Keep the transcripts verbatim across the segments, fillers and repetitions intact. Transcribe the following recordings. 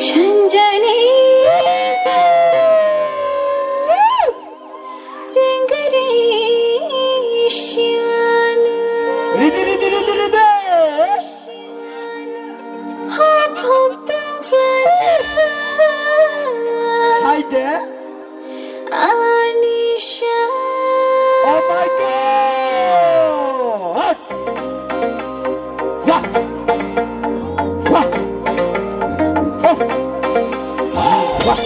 Sanjani panda jengari shiwana. Ridi, ridi, ridi, ridi. Hop, hop, tong flaja. Haide. Anisha. Oh my God! Wah! Wah! Oh! Wah!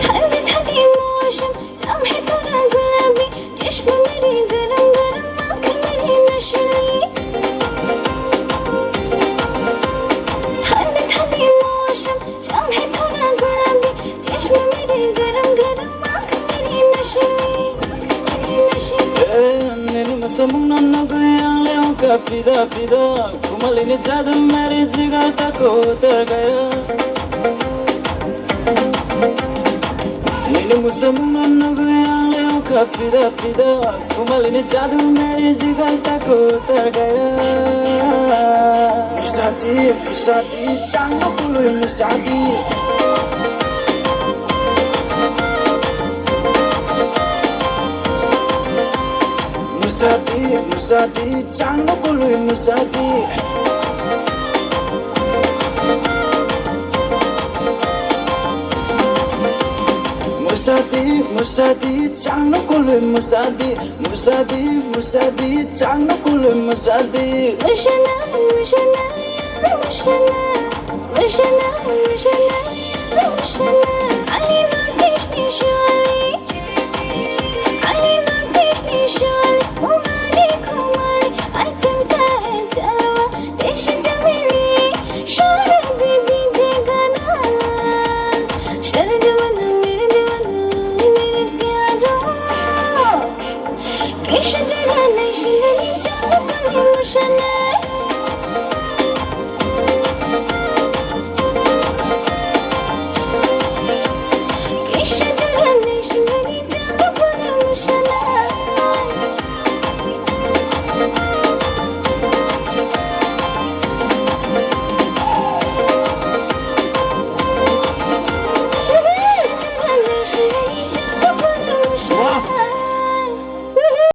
Thandi thandi mausam, saam hai thoda gulabi, chashma mere garam garam, aankh mere nashli. Thandi thandi mausam, saam hai thoda gulabi, chashma mere garam garam, aankh mere nashli. Eh, nini mwsamung no nugwi ang le ongkha fida fida. Khumali ni jadu mere jigar ta ko utar gaya. Nini mwsamung no nugwi ang le ongkha fida fida. Khumali ni jadu mere jigar ta ko utar gaya. Musadi, musadi, chang no kului musadi. Musadi, musadi, chang no kului musadi. Musadi, musadi, chang no kului musadi. Musadi, musadi, chang no kului musadi. Mushana, mushana, mushana, mushana, mushana, mushana. Ali no tishni shwali.